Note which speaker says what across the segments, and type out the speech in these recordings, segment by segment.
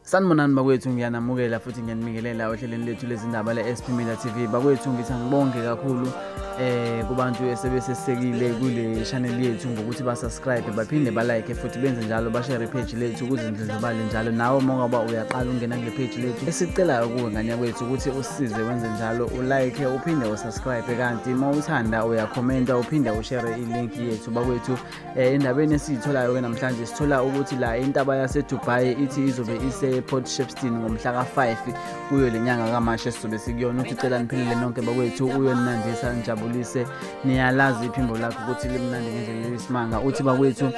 Speaker 1: Sanibonani bakwethu, ngiyanamukela futhi ngiyanibingelela ohlelweni lethu lezindaba le-SP Media TV. Bakwethu, ngithi angibonge kakhulu kubantu esebesesekile kule channel yethu ngokuthi ba-subscribe, baphinde ba-like futhi benze njalo, ba-share page lethu ukuze ndlondlobale njalo. Nawe uma ungaba uyaqala ungena kule page lethu, esicelayo kuwe ngane yakwethu ukuthi usisize wenze njalo, u-like uphinde u-subscribe, kanti uma uthanda uyakhomenta uphinde u-share i-link yethu bakwethu. Endabeni esiyitholayo-ke namhlanje, sithola ukuthi la intaba yaseDubai ithi izobe ise-Port Shepstone ngomhla ka-5 kuyo le nyanga kaMashi esizobe sikuyona. Uthi cela niphelele nonke bakwethu, uyonandisa nijabulise, niyalazi iphimbo lakho ukuthi limnandi ngendlela eyisimanga. Uthi bakwethu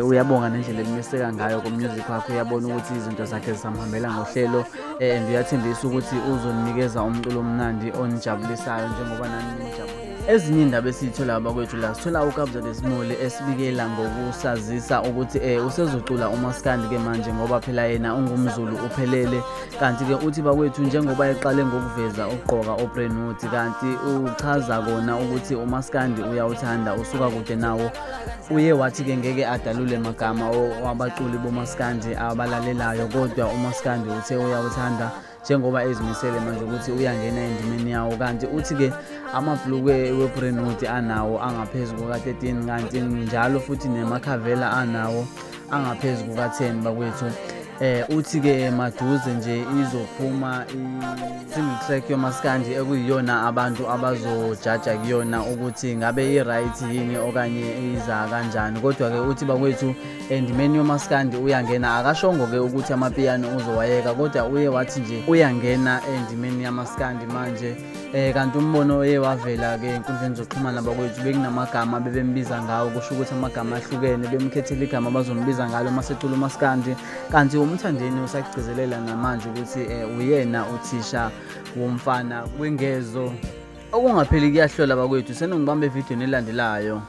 Speaker 1: uyabonga nendlela elimeseka ngayo ku-music wakhe, uyabona ukuthi izinto zakhe zisamhambela ngohlelo, and uyathembisa ukuthi uzoninikeza umculo omnandi onijabulisayo njengoba nani nimjabulisa. Ezinye indaba esiyitholayo bakwethu la, sithola uKabza De Small esibikela ngokusazisa ukuthi usezocula umaskandi ke manje, ngoba phela yena ungumZulu uphelele. Kanti-ke uthi bakwethu njengoba eqale ngokuveza ukugqoka oBrentwood, kanti uchaza kona ukuthi umaskandi uyawuthanda, usuka kude nawo. Uye wathi-ke ngeke adalule magama wabaculi bomaskandi abalalelayo, kodwa umaskandi uthe uyawuthanda njengoba ezimisele manje ukuthi uyangena endimeni yawo. Kanti uthi-ke amabhlukwe we-Brentwood anawo angaphezu kuka-13, kanti njalo futhi nemakhavela anawo angaphezu kuka-10 bakwethu. Uthi-ke maduze nje izophuma i-single track yomaskandi ekuyiyona abantu abazojaja kuyona ukuthi ngabe i-right yini okanye iza kanjani. Kodwa-ke uthi bakwethu endimeni yomaskandi uyangena, akashongo-ke ukuthi amapiyano uzowayeka, kodwa uye wathi nje uyangena endimeni yamaskandi manje. Kanti umbono oye wavela-ke enkundleni zokuxhumana bakwethu, bekunamagama bebembiza ngawo, kusho ukuthi amagama ahlukene, bemkhethela igama abazombiza ngalo uma secula umaskandi. Kanti uMthandeni usagcizelela namanje ukuthi uyena uthisha womfana kwingezo. Okungapheli kuyahlola bakwethu, senongibamba evidiyweni elandelayo.